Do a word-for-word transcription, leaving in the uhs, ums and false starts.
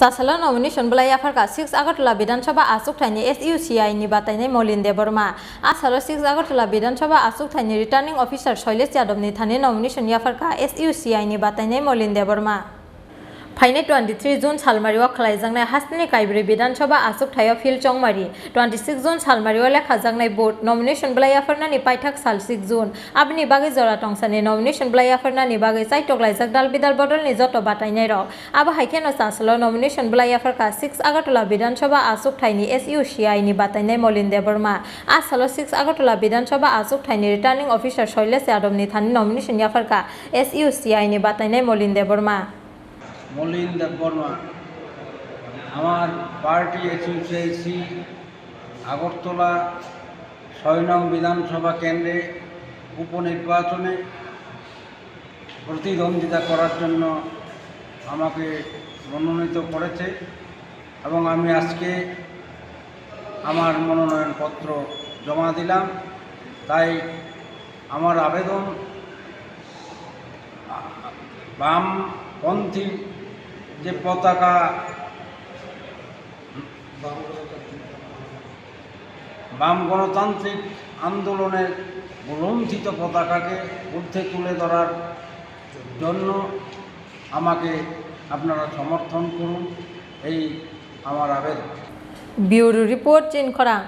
Chasalo nomination bwlai yapharkha six Agartala Bidhan Sabha achukthai ni S U C I ni batainai Molin Debbarma. A salo six Agartala Bidhan Sabha achukthai ni Returning Officer Shailesh Yadav ni thani nomination yapharkha S U C I ni batainai Molin Debbarma. Phainai twenty three June salmari o khlaijaknai hasteni kaibrwi Bidhan Sabha achukthai o field chongmari, twenty six June salmari o lekhajaknai vote, nomination bwlai yapharnani paithak sal six June. Aboni bagwi jora tongsani nomination bwlai yapharnani bagwi chaitok laijak dal bidal bodolni joto batainairok. Abo hai kheno chasalo nomination bwlai yapharkha six Agartala Bidhan Sabha achukthai ni S U C I ni batainai Molin Debbarma. A salo six Agartala Bidhan Sabha achukthai ni Returning Officer Shailesh Yadav ni thani nomination yapharkha S U C I ni batainai Molin Debbarma. মলিন দেববর্মা আমার পার্টি এসইউসিআইসি আগরতলা ছয় নং বিধানসভা কেন্দ্রে উপনির্বাচনে প্রতিদ্বন্দ্বিতা করার জন্য আমাকে মনোনীত করেছে এবং আমি আজকে আমার মনোনয়নপত্র জমা দিলাম। তাই আমার আবেদন বামপন্থী যে পতাকা, বাম গণতান্ত্রিক আন্দোলনের গুলুণ্ঠিত পতাকাকে ঊর্ধ্বে তুলে ধরার জন্য আমাকে আপনারা সমর্থন করুন, এই আমার আবেদন। Bureau Report, Chinkhorang.